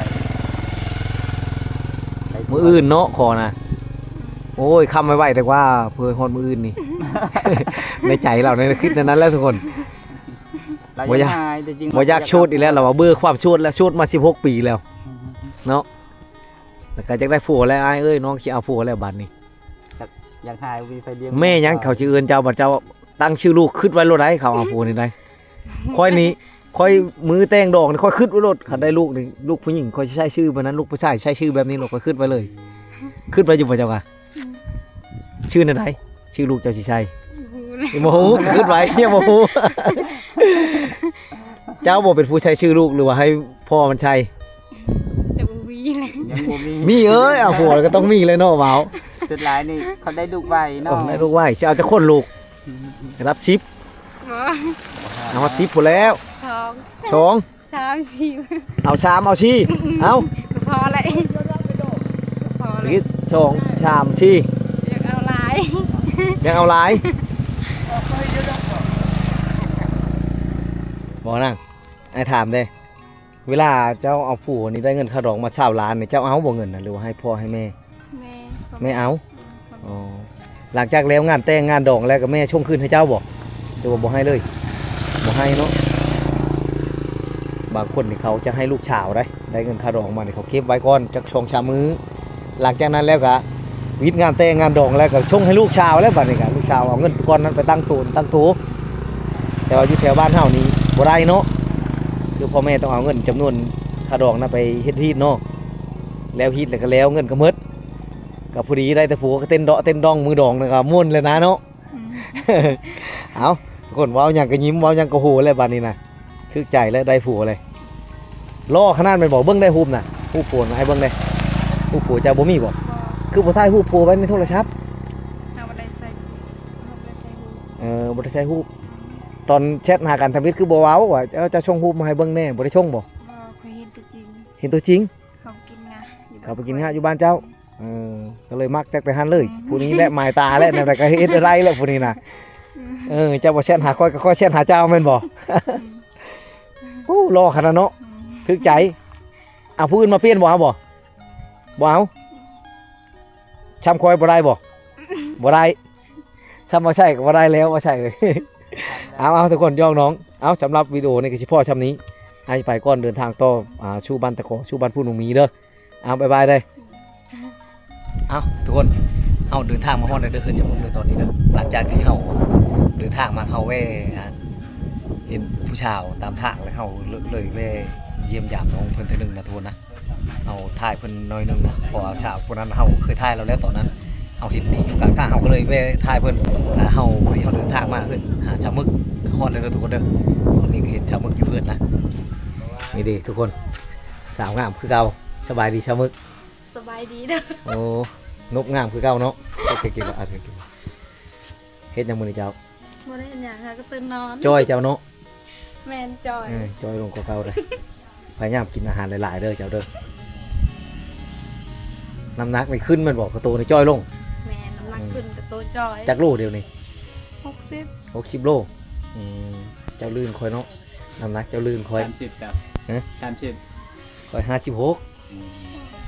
ໆ ມື້ອື່ນເນາະ ຂໍນະ. ໂອ້ຍ ຄ້ຳໄວໆ ແຕ່ວ່າເພື່ອຮອດມື້ອື່ນນີ້ ໃນໃຈລາວ ໃນຄິດແນວນັ້ນແຫຼະທຸກຄົນ. ບໍ່ຢາກ ບໍ່ຢາກໂສດອີກແລ້ວ ລາວວ່າເບື່ອຄວາມໂສດແລ້ວ ໂສດມາສິບຫົກປີແລ້ວເນາະ. ແລ້ວກໍຢາກໄດ້ຜົວແລ້ວ ອ້າຍເອີຍ ນ້ອງຊິເອົາຜົວແລ້ວບັດນີ້. ຢາກ ຢາກຫາຍ ບໍ່ມີໃຜລ້ຽງ. ແມ່ຫຍັງເຂົາຊິເອີ້ນເຈົ້າ ບັດເຈົ້າຕັ້ງຊື່ລູກ ຄິດໄວ້ໂລດໄດ໋ ເຂົາເອົາຜົວນີ້ໄດ໋. ຂ້ອຍນີ້ ຂ້ອຍມື້ແຕ່ງດອງນີ້ ຂ້ອຍຄິດໄວ້ໂລດ ຄັນໄດ້ລູກນີ້ ລູກຜູ້ຍິງຂ້ອຍຊິໃຊ້ຊື່ແບບນັ້ນ ລູກຜູ້ຊາຍໃຊ້ຊື່ແບບນີ້ໂລດ ຂ້ອຍຄິດໄວ້ເລີຍ. ຄິດໄວ້ຢູ່ບໍ່ເຈົ້າກະ? ອືມ ຊື່ແນວໃດ? ຊື່ລູກເຈົ້າຊິໃຊ້? ບໍ່ຮູ້ ບໍ່ຮູ້ ຄິດໄວ້ ຍັງບໍ່ຮູ້. ເຈົ້າບໍ່ເປັນຜູ້ໃຊ້ຊື່ລູກ ຫຼືວ່າໃຫ້ພໍ່ມັນໃຊ້? ຈະບໍ່ມີແຫຼະ ຍັງບໍ່ມີ. ມີເອີຍ ເອົາຜົວກໍຕ້ອງມີແຫຼະເນາະ ເວົ້າ. ສຸດທ້າຍນີ້ເຂົາໄດ້ລູກໄວເນາະ. ໂອ້ ໄດ້ລູກໄວ ຊິເອົາຈັກຄົນລູກ? ລະດັບສິບ. ບໍ່ ເອົາຮອດສິບພຸ້ນແລ້ວ. ສອງ ສອງ ສາມ ສີ່ ເອົາສາມ ເອົາສີ່ ເອົາ ພໍແຫຼະ ພໍແຫຼະ. ສອງ ສາມ ສີ່ ຢາກເອົາຫຼາຍ ຢາກເອົາຫຼາຍ. ບໍ່ນາງ ອ້າຍຖາມເດ້ ເວລາເຈົ້າເອົາຜົວນີ້ ໄດ້ເງິນຄ່າດອງມາຊາວລ້ານນີ້ ເຈົ້າເອົາບໍ່ເງິນນະ ຫຼືວ່າໃຫ້ພໍ່ໃຫ້ແມ່? ແມ່ ແມ່ເອົາ. ອໍ ຫຼັງຈາກແລ້ວງານແຕ່ງງານດອງແລ້ວ ກໍແມ່ສົ່ງຄືນໃຫ້ເຈົ້າບໍ່ ຫຼືວ່າບໍ່ໃຫ້ເລີຍ? ບໍ່ໃຫ້ເນາະ. ບາງຄົນນີ້ເຂົາຈະໃຫ້ລູກສາວໄດ໋ ໄດ້ເງິນຄ່າດອງມານີ້ ເຂົາເກັບໄວ້ກ່ອນຈັກສອງສາມມື້ ຫຼັງຈາກນັ້ນແລ້ວກໍວິດງານແຕ່ງງານດອງແລ້ວ ກໍສົ່ງໃຫ້ລູກສາວແລ້ວ. ບັດນີ້ກໍລູກສາວເອົາເງິນກ້ອນນັ້ນໄປຕັ້ງໂຕ ຕັ້ງໂຕ. ແຕ່ວ່າຢູ່ແຖວບ້ານເຮົານີ້ບໍ່ໄດ້ເນາະ ຄືພໍ່ແມ່ຕ້ອງເອົາເງິນຈຳນວນຄ່າດອງນັ້ນໄປເຮັດຮີດເນາະ. ແລ້ວຮີດແລ້ວກໍແລ້ວ ເງິນກໍໝົດ ກໍພໍດີໄດ້ແຕ່ຜົວ ກໍເຕັ້ນເດາະເຕັ້ນດອງ ມື້ດອງນັ້ນກໍມ່ວນແລ້ວນະເນາະ. ອືມ ເອົ້າ ທຸກຄົນ ເວົ້າຫຍັງກໍຍິ້ມ ເວົ້າຫຍັງກໍຫົວແລ້ວບັດນີ້ນະ ຖືກໃຈແລ້ວ ໄດ້ຜົວແລ້ວ. ຫຼໍ່ຂະໜາດແມ່ນບໍ່? ເບິ່ງໄດ້ຮູບນະ ຮູບຜົວນະ ໃຫ້ເບິ່ງໄດ້. ຮູບຜົວເຈົ້າບໍ່ມີບໍ່? ບໍ່. ຄືບໍ່ຖ່າຍຮູບຜົວໄວ້ໃນໂທລະສັບ? ເຮົາບໍ່ໄດ້ໃສ່ ເຮົາບໍ່ໄດ້ໃສ່ຮູບ. ເອີ ບໍ່ໄດ້ໃສ່ຮູບ. ຕອນແຊັດຫາກັນທຳອິດ ຄືບໍ່ເວົ້າວ່າ ເຈົ້າ ເຈົ້າສົ່ງຮູບມາໃຫ້ເບິ່ງແດ່? ບໍ່ໄດ້ສົ່ງບໍ່? ບໍ່ ຂ້ອຍເຫັນຕົວຈິງ. ເຫັນຕົວຈິງ? ເຂົາໄປກິນງາ ເຂົາໄປກິນງາຢູ່ບ້ານເຈົ້າ. ອືມ ເອີ ກໍເລີຍມັກຈັກແຕ່ຫັ້ນເລີຍ. ອືມ ຜູ້ນີ້ແຫຼະໝາຍຕາແຫຼະ ແນວໃດກໍເຮັດໄດ້ແຫຼະຜູ້ນີ້ນະ. ອືມ ເອີ ເຈົ້າບໍ່ແຊັດຫາຂ້ອຍ ກໍຂ້ອຍແຊັດຫາເຈົ້າແມ່ນບໍ່? ອືມ ໂອ້ ຫຼໍ່ຂະໜາດເນາະ. ອືມ ຖືກໃຈ. ເອົາຜູ້ອື່ນມາປ່ຽນບໍ່ ເອົາບໍ່? ບໍ່ເອົາ. ຊ່ຳຂ້ອຍບໍ່ໄດ້ບໍ່? ບໍ່ໄດ້. ຊ່ຳບໍ່ໃສ່ກໍບໍ່ໄດ້ແລ້ວ ບໍ່ໃສ່ເອີຍ. ເອົາໆ ທຸກຄົນ ຢອກນ້ອງ. ເອົາ ສຳລັບວິດີໂອນີ້ກໍຊິພໍຊ່ຳນີ້ ອ້າຍໄປກ່ອນ ເດີນທາງຕໍ່ ອ່າ ສູ່ບ້ານຕະຂໍ ສູ່ບ້ານຜູ້ໜູມີເດີ. ເອົາ ບາຍບາຍເດີ. ເອົາ ທຸກຄົນ ເຮົາເດີນທາງມາຮອດແລ້ວເດີ ເຮືອນຊາວເໝິກເດີ ຕອນນີ້ເດີ. ຫຼັງຈາກທີ່ເຮົາເດີນທາງມາ ເຮົາແວ່ ອ່າ ເຫັນຜູ້ສາວຕາມທາງ ແລ້ວເຮົາເລີຍແວ່ຢ້ຽມຢາມນ້ອງເພິ່ນເທື່ອໜຶ່ງນະ ທຸກຄົນນະ. ເຮົາຖ່າຍເພິ່ນໜ້ອຍໜຶ່ງນະ ເພາະວ່າສາວຜູ້ນັ້ນເຮົາເຄີຍຖ່າຍລາວແລ້ວ ຕອນນັ້ນເຮົາເຫັນດີຢູ່ກາງທາງ ເຮົາກໍເລີຍແວ່ຖ່າຍເພິ່ນ. ແລ້ວເຮົາ ມື້ນີ້ເຮົາເດີນທາງມາເຮືອນ ອ່າ ຊາວເໝິກ ຮອດແລ້ວເດີ ທຸກຄົນເດີ. ຕອນນີ້ກໍເຫັນຊາວເໝິກຢູ່ເຮືອນນະ. ນີ້ເດ ທຸກຄົນ ສາວງາມຄືເກົ່າ. ສະບາຍດີຊາວເໝິກ. ສະບາຍດີເດີ. ໂອ້ ນົບງາມຄືເກົ່າເນາະ. ເກັບ ເກັບ ເກັບ ເອົາ ເກັບ ເກັບ. ເຮັດຫຍັງມື້ນີ້ເຈົ້າ? ບໍ່ໄດ້ເຮັດຫຍັງ ຫາກໍຕື່ນນອນ. ຈ່ອຍເຈົ້າເນາະ. ແມ່ນ ຈ່ອຍ. ເອີ ຈ່ອຍລົງກວ່າເກົ່າເດີ. ພະຍາຍາມກິນອາຫານຫຼາຍໆເດີເຈົ້າເດີ. ນ້ຳໜັກນີ້ຂຶ້ນແມ່ນບໍ່? ກະໂຕນີ້ຈ່ອຍລົງ. ແມ່ນ ນ້ຳໜັກ ອືມ ຂຶ້ນ ກະໂຕຈ່ອຍ. ຈັກໂລດຽວນີ້? ຫົກສິບ ຫົກສິບໂລ. ອືມ ເຈົ້າລື່ນຂ້ອຍເນາະ ນ້ຳໜັກເຈົ້າລື່ນຂ້ອຍ. ສາມສິບ ເຈົ້າ? ຮະ? ສາມສິບ ຂ້ອຍຫ້າສິບຫົກ. ອືມ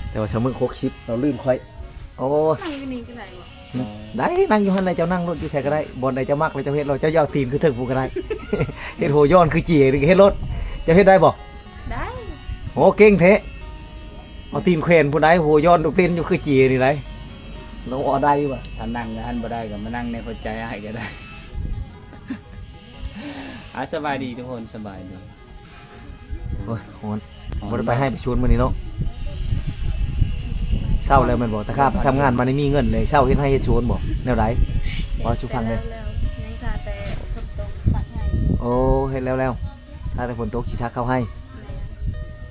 ແຕ່ວ່າສາວມຶກຫົກສິບ ລາວລື່ນຂ້ອຍ. ໂອ້ຍ ນັ່ງຢູ່ນີ້ກະໄດ້ບໍ່? ໄດ້ ນັ່ງຢູ່ຫັ້ນແຫຼະ ເຈົ້ານັ່ງໂລດ ຢູ່ໃສກະໄດ້. ບ່ອນໃດເຈົ້າມັກແລ້ວເຈົ້າເຮັດໂລດ ເຈົ້າຢ່າເອົາຕີນຄືເທິງພຸ້ນກະໄດ້. ເຮັດຫົວຍ້ອນຄືເຈ້ນີ້ກະເຮັດໂລດ. ເຈົ້າເຮັດໄດ້ບໍ່? ໄດ້. ໂອ້ ເກັ່ງແທ້. ເອົາຕີນແຂວນພຸ້ນໃດ ຫົວຍ້ອນເຕັ້ນຢູ່ຄືເຈ້ນີ້ໄດ໋. ນ້ອງອໍໄດ້ຢູ່ບໍ່? ຖ້ານັ່ງກະຫັ້ນບໍ່ໄດ້ ກະມານັ່ງໃນຫົວໃຈອ້າຍກະໄດ້. ອາ ສະບາຍດີທຸກຄົນ ສະບາຍດີ. ໂອ້ຍ ຮ້ອນ ຮ້ອນ ບໍ່ໄດ້ໄປໄຮ່ໄປສວນມື້ນີ້ເນາະ. ເຊົາແລ້ວແມ່ນບໍ່? ແຕ່ຂ້າໄປທຳງານມານີ້ມີເງິນເລີຍ ເຊົາເຮັດໄຮ່ເຮັດສວນບໍ່? ແນວໃດ? ເວົ້າສູ່ຟັງແດ່. ເຮັດແລ້ວແລ້ວ ຍັງຖ້າແຕ່ຝົນຕົກສັກໄຮ່. ໂອ້ ເຮັດແລ້ວແລ້ວ ຖ້າແຕ່ຝົນຕົກຊິສັກເຂົ້າໄຮ່. ແມ່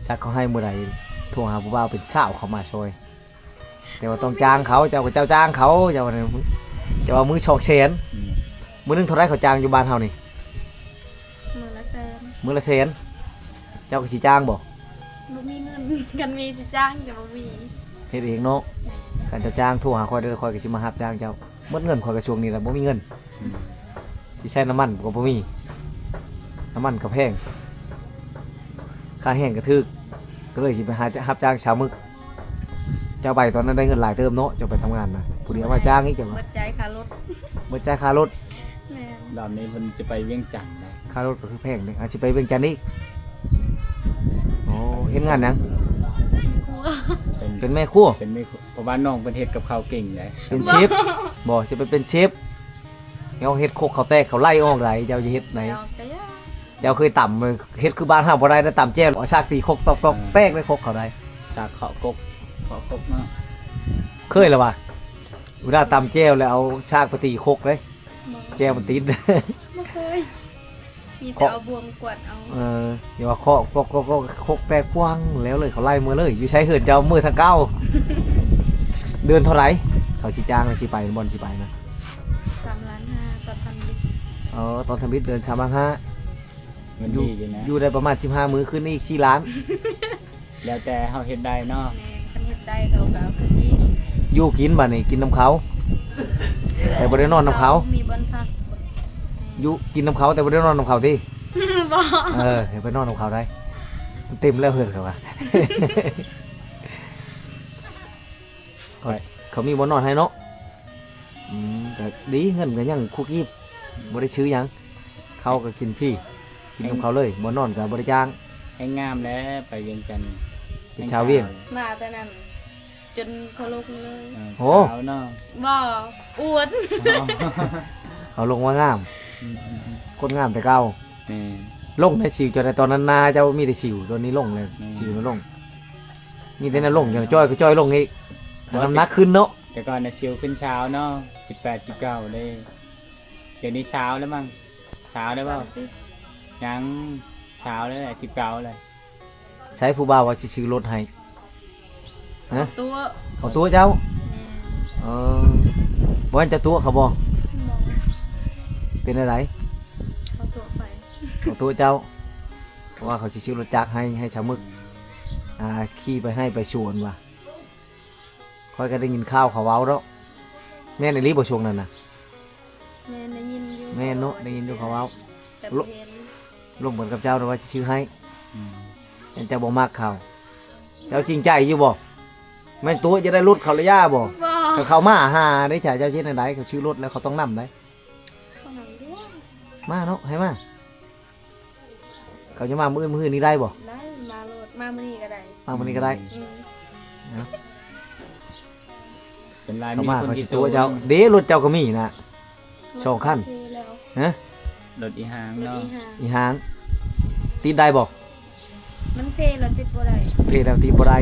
ນ. ສັກເຂົ້າໄຮ່ມື້ໃດ ໂທຫາຜູ້ບ່າວເປັນຊາວເຂົ້າມາຊ່ອຍ. ແຕ່ວ່າຕ້ອງຈ້າງເຂົາ ເຈົ້າກະເຈົ້າຈ້າງເຂົາ ເຈົ້າວ່າ ເຈົ້າວ່າມື້ສອງແສນ. ອືມ ມື້ໜຶ່ງເທົ່າໃດເຂົາຈ້າງຢູ່ບ້ານເຮົານີ້? ມື້ລະແສນ. ມື້ລະແສນ. ເຈົ້າກະຊິຈ້າງບໍ່? ບໍ່ມີເງິນ ຄັນມີຊິຈ້າງ ແຕ່ບໍ່ມີ. ເຮັດເອງເນາະ. ແມ່ນ. ຄັນເຈົ້າຈ້າງໂທຫາຂ້ອຍເດີ ຂ້ອຍກະຊິມາຮັບຈ້າງເຈົ້າ. ໝົດເງິນຂ້ອຍກະຊ່ວງນີ້ລະ ບໍ່ມີເງິນ. ອືມ ຊິໃຊ້ນ້ຳມັນກະບໍ່ມີ ນ້ຳມັນກະແພງ ຄ່າແຮງກະຖືກ ກະເລີຍຊິໄປຫາຮັບຈ້າງສາວມຶກ. ເຈົ້າໄປຕອນນັ້ນໄດ້ເງິນຫຼາຍເຕີບເນາະ ເຈົ້າໄປທຳງານນະ ຜູ້ດຽວມາຈ້າງອີກ. ເຈົ້າວ່າ ເບິດຈ່າຍຄ່າລົດ. ເບິດຈ່າຍຄ່າລົດ. ແມ່ນ. ລອບນີ້ເພິ່ນຈະໄປວຽງຈັນນະ. ຄ່າລົດກະຄືແພງເດ ອາດຊິໄປວຽງຈັນອີກ. ໂອ້ ເຮັດງານຫຍັງ? ເປັນແມ່ຄົວ. ເປັນແມ່ຄົວ. ເປັນແມ່ຄົວ ເພາະວ່ານ້ອງເພິ່ນເຮັດກັບເຂົ້າເກັ່ງໃດ໋. ເປັນເຊຟບໍ່? ຊິໄປເປັນເຊຟ. ເຮົາເຮັດຄົກເຂົາແຕກ ເຂົາໄລ່ອອກໃດ໋ ເຈົ້າຈະເຮັດໃດ໋? ເຈົ້າເຄີຍຕຳ ເຮັດຄືບ້ານເຮົາບໍ່ໄດ້ນະ ຕຳແຈ່ວ ເອົາສາກຕີຄົກຕອກໆ ແຕກໃນຄົກເຂົາໃດ໋. ສາກເຄາະຄົກ ເຄາະຄົກເນາະ. ເຄີຍລະຫວາ? ເວລາຕຳແຈ່ວແລ້ວເອົາສາກໄປຕີຄົກເດ້ ບໍ່ ແຈ່ວມັນຕິດ. ບໍ່ເຄີຍ. ມີແຕ່ເຄາະ ເອົາບ່ວງກວດເອົາ. ເອີ ຢ່າວ່າເຄາະ ເຄາະ ເຄາະ ເຄາະ ຄົກແຕກປວງ ແລ້ວເລີຍ ເຂົາໄລ່ເມືອເລີຍ. ຢູ່ໃສເຮືອນເຈົ້າ ເມືອທາງເກົ່າ. ເດືອນເທົ່າໃດ ເຂົາຊິຈ້າງ ຊິໄປ ບ່ອນຊິໄປນະ? ສາມລ້ານຫ້າ ຕອນທຳອິດ. ເອີ ຕອນທຳອິດເດືອນສາມລ້ານຫ້າ. ເງິນດີຢູ່ນະ. ຢູ່ໄດ້ປະມານສິບຫ້າມື້ ຄືນອີກສີ່ລ້ານ. ແລ້ວແຕ່ເຮົາເຮັດໄດ້ເນາະ. ແມ່ນ ຄັນເຮັດໄດ້ເຂົາກະເອົາຄືນອີກ. ຢູ່ກິນບາດນີ້ ກິນນຳເຂົາ ແຕ່ບໍ່ໄດ້ນອນນຳເຂົາ. ມີບ່ອນພັກ. ຢູ່ກິນນຳເຂົາ ແຕ່ບໍ່ໄດ້ນອນນຳເຂົາຕິ? ບໍ່. ເອີ ໄປນອນນຳເຂົາໄດ໋. ເຕັມແລ້ວເຮືອນເຂົາວ່າ. ເຂົາ ເຂົາມີບ່ອນນອນໃຫ້ເນາະ. ອືມ ກະດີ ເງິນກະຍັງຄຸກຮີບ ບໍ່ໄດ້ຊື້ຫຍັງ. ເຂົາກະກິນຟຣີ ກິນນຳເຂົາເລີຍ. ບ່ອນນອນກະບໍ່ໄດ້ຈ້າງ. ແຮ່ງງາມແຫຼະ ໄປວຽງຈັນ ເປັນຊາວວຽງ. ມາແຕ່ນັ້ນ ຈົນເຂົາລົງເລີຍ. ເອີ ໂຫ ຂາວເນາະ. ບໍ່ ອວດ. ເຂົາລົງມາງາມ. ອືມໆໆ ຄົນງາມແຕ່ເກົ່າ. ແມ່ນ. ລົງໃນສິວເຈົ້າໃດ໋ ຕອນນັ້ນນາເຈົ້າມີແຕ່ສິວ ຕອນນີ້ລົງແລ້ວ. ແມ່ນ. ສິວນັ້ນລົງ. ມີແຕ່ແນວລົງ ຈັ່ງຈ່ອຍກະຈ່ອຍລົງອີກ. ນ້ຳໜັກຂຶ້ນເນາະ. ແຕ່ກ່ອນນະສິວຂຶ້ນຊາວເນາະ ສິບແປດ ສິບເກົ້າເດ້. ດຽວນີ້ຊາວແລ້ວມັ້ງ. ຊາວແລ້ວບໍ່? ສາມສິບ. ຍັງ ຊາວແລ້ວ ສິບເກົ້າແລ້ວ. ໃສຜູ້ບ່າວວ່າຊິຊື້ລົດໃຫ້? ຮະ? ເຂົາຕົວະ. ເຂົາຕົວະເຈົ້າ? ແມ່ນ. ເອີ ບໍ່ແມ່ນເຈົ້າຕົວະເຂົາບໍ່? ບໍ່. ເປັນແນວໃດ? ເຂົາຕົວະຂ້ອຍ. ເຂົາຕົວະເຈົ້າ ເພາະວ່າເຂົາຊິຊື້ລົດຈັກໃຫ້ ໃຫ້ສາວມຶກ ອ່າ ຂີ່ໄປໄຮ່ໄປສວນວ່າ. ຂ້ອຍກະໄດ້ຍິນຂ່າວເຂົາເວົ້າເນາະ. ແມ່ນອີ່ຫຼີບໍ່ຊ່ວງນັ້ນນະ? ແມ່ນ ໄດ້ຍິນຢູ່. ແມ່ນເນາະ ໄດ້ຍິນຢູ່ເຂົາເວົ້າ. ແຕ່ບໍ່ເຫັນ. ລົມກັນກັບເຈົ້ານະວ່າຊິຊື້ໃຫ້. ອືມ. ແມ່ນເຈົ້າບໍ່ມັກເຂົາ. ເຈົ້າຈິງໃຈຢູ່ບໍ່? ແມ່ນຕົວະຈະໄດ້ລົດເຂົາລະຢ່າບໍ່? ບໍ່. ຄັນເຂົາມາຫາເດ້ ເຈົ້າຊິເຮັດແນວໃດ? ເຂົາຊື້ລົດແລ້ວເຂົາຕ້ອງນຳໄດ໋. ເຂົານຳຢູ່. ມາເນາະ ໃຫ້ມາ. ເຂົາຈະມາມື້ອື່ນ ມື້ອື່ນນີ້ໄດ້ບໍ່? ໄດ້ ມາໂລດ ມາມື້ນີ້ກະໄດ້. ມາມື້ນີ້ກະໄດ້. ອືມ. ເອົາ ເປັນລາຍ ເຂົາມາເຂົາຊິຕົວະເຈົ້າເນາະ. ເດ້ ລົດເຈົ້າກະມີນະ ສອງຄັນ. ຮະ? ລົດອີ່ຫາງເນາະ. ອີ່ຫາງ ຕິດໄດ້ບໍ່? ມັນເພແລ້ວຕິດບໍ່ໄດ້. ເພແລ້ວຕິດບໍ່ໄດ້.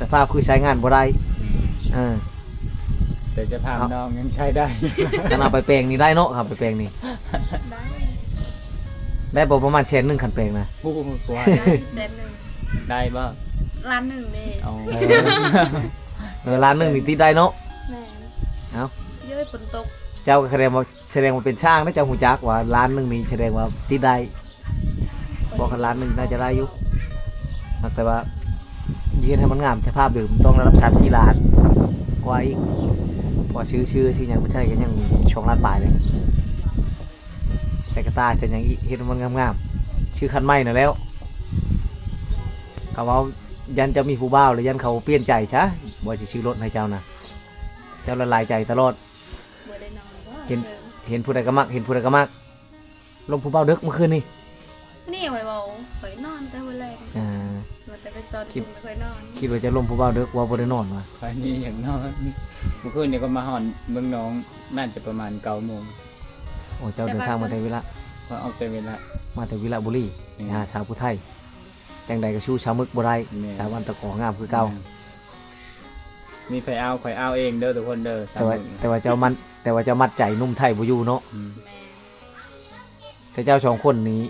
ສະພາບຄືໃຊ້ງານບໍ່ໄດ້. ແມ່ນ. ເອີ. ແຕ່ສະພາບນ້ອງຍັງໃຊ້ໄດ້. ຄັນເອົາໄປແປງນີ້ໄດ້ເນາະ ເອົາໄປແປງນີ້. ໄດ້. ໄດ້ບໍ່ປະມານແສນໜຶ່ງ ຄັນແປງນະ? ໂອ້ໂຫ ກວ່າ. ໄດ້ແສນໜຶ່ງ. ໄດ້ບໍ່? ລ້ານໜຶ່ງເດ້. ອໍ. ເອີ ລ້ານໜຶ່ງນີ້ຕິດໄດ້ເນາະ. ແມ່ນ. ເອົ້າ ເຢີ້ຍ ຝົນຕົກ. ເຈົ້າກະສະແດງວ່າ ສະແດງວ່າເປັນຊ່າງເດ້ ເຈົ້າຮູ້ຈັກວ່າລ້ານໜຶ່ງນີ້ສະແດງວ່າຕິດໄດ້. ບໍ່ ຄັນລ້ານໜຶ່ງໜ້າຈະໄດ້ຢູ່. ຫາກແຕ່ວ່າ ຊິເຮັດໃຫ້ມັນງາມສະພາບເດີມ ຕ້ອງລະດັບສາມສີ່ລ້ານ. ກວ່າອີກ ເພາະວ່າຊື້ ຊື້ ຊື້ຫຍັງໄປໃຊ້ກໍຍັງສອງລ້ານປາຍເລີຍ ໃສ່ກະຕ່າໃສ່ຫຍັງອີກ ເຮັດໃຫ້ມັນງາມໆ ຊື້ຄັນໃໝ່ນັ້ນແລ້ວ ກໍເວົ້າຢ້ານເຈົ້າມີຜູ້ບ່າວ ແລ້ວຢ້ານເຂົາປ່ຽນໃຈຊະ ບໍ່ຊິຊື້ລົດໃຫ້ເຈົ້ານະ ເຈົ້າລະຫຼາຍໃຈຕະຫຼອດ ບໍ່ໄດ້ນອນບໍ່ ເຫັນ ເອີ ເຫັນຜູ້ໃດກໍມັກ ເຫັນຜູ້ໃດກໍມັກ ລົມຜູ້ບ່າວເດິກມື້ຄືນນີ້ ນີ້ຂ້ອຍເວົ້າ ຂ້ອຍນອນແຕ່ຫົວແລງ ອ່າ ວ່າແຕ່ໄປສອນ ຄິດ ບຸນຂ້ອຍນອນ ຄິດວ່າຈະລົມຜູ້ບ່າວເດິກ ວ່າບໍ່ໄດ້ນອນວ່າ ຂ້ອຍນີ້ຢາກນອນ ມື້ຄືນນີ້ກໍມາຮອດເມືອງໜອງ ໜ້າຈະປະມານເກົ້າໂມງ ໂອ້ ເຈົ້າເດີນທາງມາແຕ່ວິລະ ຂ້ອຍອອກແຕ່ວິລະ ມາແຕ່ວິລະບູລີ ແມ່ນ ໄປຫາສາວຜູ້ໄທ ຈັ່ງໃດກໍສູ້ສາວມຶກບໍ່ໄດ້ ແມ່ນ ສາວບ້ານຕະກອງງາມຄືເກົ່າ ແມ່ນ ມີໃຜເອົາ ຂ້ອຍເອົາເອງເດີທຸກຄົນເດີ ແຕ່ວ່າ ສາວມຶກ ແຕ່ວ່າເຈົ້າມັດ ແຕ່ວ່າເຈົ້າມັດໃຈໜຸ່ມໄທບໍ່ຢູ່ເນາະ ອືມ ແຕ່ເຈົ້າສອງຄົນນີ້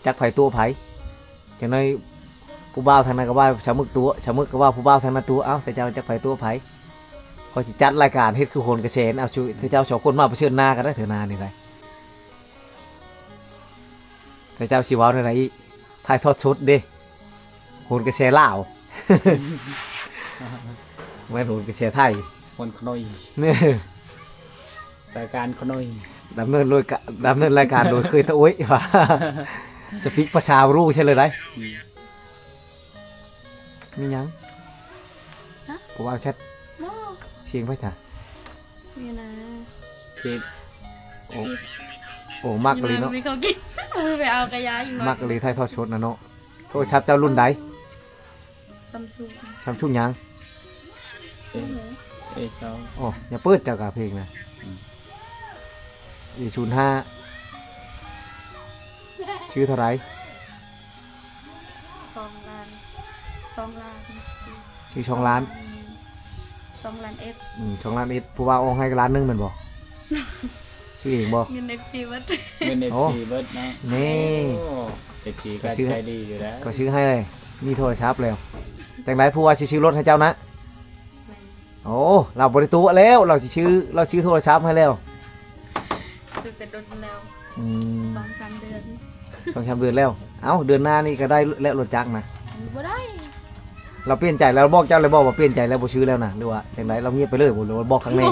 ຈັກໃຜຕົວະໃຜ ຈັ່ງໃດຜູ້ບ່າວທາງນັ້ນກໍວ່າສາວມຶກຕົວະ ສາວມຶກກໍວ່າຜູ້ບ່າວທາງນັ້ນຕົວະ ເອົ້າ ແຕ່ເຈົ້າຈັກໃຜຕົວະໃຜ ຂ້ອຍຊິຈັດລາຍການເຮັດຄືໂຫນກະແສ ເອົາຊຸ ແຕ່ເຈົ້າສອງຄົນມາປະເຊີນໜ້າກັນເດີ ເທື່ອໜ້ານີ້ໄດ ແຕ່ເຈົ້າຊິເວົ້າແນວໃດອີກ ຖ່າຍທອດສົດເດ້ ໂຫນກະແສລາວ ແມ່ນໂຫນກະແສໄທ ໂຫນຂະໜຸຍ ເອີ ລາຍການຂະໜຸຍ ດຳເນີນໂດຍກະ ດຳເນີນລາຍການໂດຍເຄີຍຕະໂອ້ຍວ່າ ສະປີກພາສາບໍ່ຮູ້ໃຊ່ເລີຍໄດ ອືມ ມີຫຍັງ? ຮະ? ຜູ້ບ່າວແຊັດ ບໍ່ ສຽງໃຜຊະ? ນີ້ນະ ເຄດ ໂອ້ ໂອ້ ມັກອີ່ຫຼີເນາະ ມີເຂົາກິນ ເອົາໄປເອົາກະຢາອີກໜ້ອຍ ມັກອີ່ຫຼີຖ່າຍທອດສົດນະເນາະ ໂທລະສັບເຈົ້າລຸ້ນໃດ? ຊຳຊຸງ ຊຳຊຸງຫຍັງ? ເອ ເອຊາວ ໂອ້ ຢ່າເປີດເຈົ້າກະເພງນະ ອືມ ເອສູນຫ້າ ຊື້ເທົ່າໃດ? ສອງລ້ານ ສອງລ້ານ ຊື້ສອງລ້ານ ອືມ ສອງລ້ານເອັດ ອືມ ສອງລ້ານເອັດ ຜູ້ບ່າວອອກໃຫ້ກໍລ້ານໜຶ່ງແມ່ນບໍ່? ຊື້ເອງບໍ່? ເງິນເອັຟຊີເບິດ ເງິນເອັຟຊີເບິດເນາະ ນີ້ ໂອ້ ເອັຟຊີກໍໃຈດີຢູ່ແລ້ວ ກໍຊື້ໃຫ້ເລີຍ ມີໂທລະສັບແລ້ວ ຈັ່ງໃດຜູ້ວ່າຊິຊື້ລົດໃຫ້ເຈົ້ານະ? ແມ່ນ ໂອ້ ລາວບໍ່ໄດ້ຕົວະແລ້ວ ລາວຊິຊື້ ລາວຊື້ໂທລະສັບໃຫ້ແລ້ວ ຊື້ແຕ່ດົນແລ້ວ ອືມ ສອງສາມເດືອນ ສອງສາມເດືອນແລ້ວ ເອົ້າ ເດືອນໜ້ານີ້ກໍໄດ້ແລ້ວລົດຈັກນະ ບໍ່ໄດ້ ລາວປ່ຽນໃຈແລ້ວ ບອກເຈົ້າແລ້ວບໍ່ວ່າປ່ຽນໃຈແລ້ວບໍ່ຊື້ແລ້ວນະ ຫຼືວ່າຈັ່ງໃດ? ລາວງຽບໄປເລີຍບໍ່ ຫຼືວ່າບອກຄັ້ງແນ່?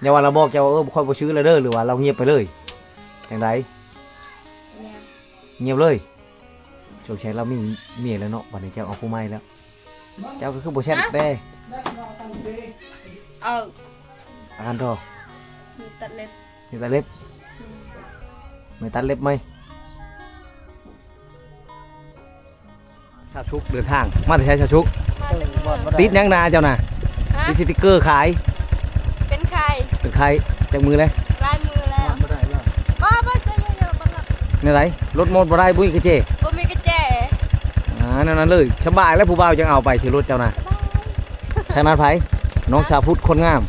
ຢ່າວ່າລາວບອກເຈົ້າວ່າ ເອີ ຂ້ອຍບໍ່ຊື້ແລ້ວເດີ ຫຼືວ່າລາວງຽບໄປເລີຍ ຈັ່ງໃດ? ງຽບ ງຽບເລີຍ ສົງໄສລາວມີເມຍແລ້ວເນາະ ບັດນີ້ເຈົ້າເອົາຜູ້ໃໝ່ແລ້ວ ເຈົ້າກໍຄືບໍ່ແຊັດແດ່? ເອົາ ອາການທໍ່ ມີຕັດເລັບ ມີຕັດເລັບ ອືມ ໄມ້ຕັດເລັບໃໝ່ ຊາວຊຸກເດີນທາງ ມາແຕ່ໃສຊາວຊຸກ? ມາແຕ່ເມືອງ ຕິດຫຍັງນາເຈົ້ານະ? ຮະ? ຕິດສະຕິກເກີຂາຍ ເປັນໄຂ້ ເປັນໄຂ້ ຈັກມື້ແລ້ວ? ຫຼາຍມື້ແລ້ວ ບໍ່ ບໍ່ໃຊ້ມືດຽວ ແນວໃດ? ລົດມອດບໍ່ໄດ້ ບໍ່ມີກະແຈ ບໍ່ມີກະແຈ ອ່າ ແນວນັ້ນເລີຍ ສະບາຍແລ້ວ ຜູ້ບ່າວຈັ່ງເອົາໄປ ຊິລົດເຈົ້ານະ ສະບາຍ ທາງນັ້ນໃຜ? ນ້ອງສາວພຸດຄົນງາມ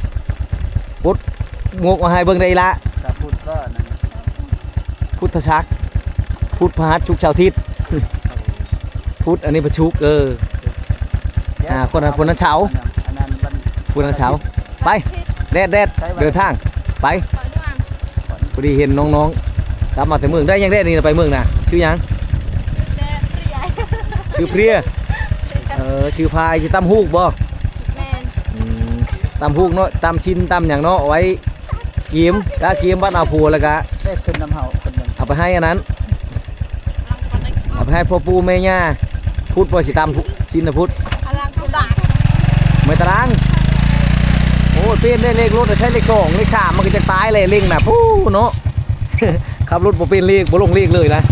ປົດໝວກມາໃຫ້ເບິ່ງໄດ້ອີ່ຫຼ້າ ສາວພຸດກໍອັນນັ້ນ ພຸດທະສັກ ພຸດພະຫັດ ສຸກ ເສົາ ອາທິດ ພຸດ ອັນນີ້ວັນສຸກ ເອີ ອ່າ ຄົນນັ້ນ ຄົນນັ້ນເສົາ ອັນນັ້ນ ອັນນັ້ນວັນ ຜູ້ນັ້ນເສົາ ໄປ ແດດ ແດດ ເດີນທາງ ໄປ ພໍດີເຫັນນ້ອງໆ ກັບມາແຕ່ເມືອງ ໄດ້ຫຍັງແດ່ນີ້ ໄປເມືອງນະ ຊື່ຫຍັງ? ຊື່ເພຍ ເອີ ຊື່ພາຍ ຊິຕຳຫູກບໍ່? ແມ່ນ ອືມ ຕຳຫູກເນາະ ຕຳຊິ້ນ ຕຳຫຍັງເນາະ ເອົາໄວ້ກິນ ກະກິນ ບັດເອົາຜົວແລ້ວກະ ໄດ້ຂຶ້ນນຳເຮົາ ເອົາໄປໃຫ້ອັນນັ້ນ ເອົາໄປໃຫ້ພໍ່ປູ່ແມ່ຍ່າ ພຸດບໍ່ຊິຕຳ ຊິ້ນນະພຸດ ເມືອງຕະລາງ ໂອ້ຍ ເປັນເດ້ ເລກລົດໃຊ້ເລກສອງ ເລກສາມ ມັນກໍຈະຕາຍແຫຼະ ເລັ່ງນະ ພຸ້ນເນາະ ຂັບລົດບໍ່ເປັນເລກ ບໍ່ລົງເລກເລີຍນະ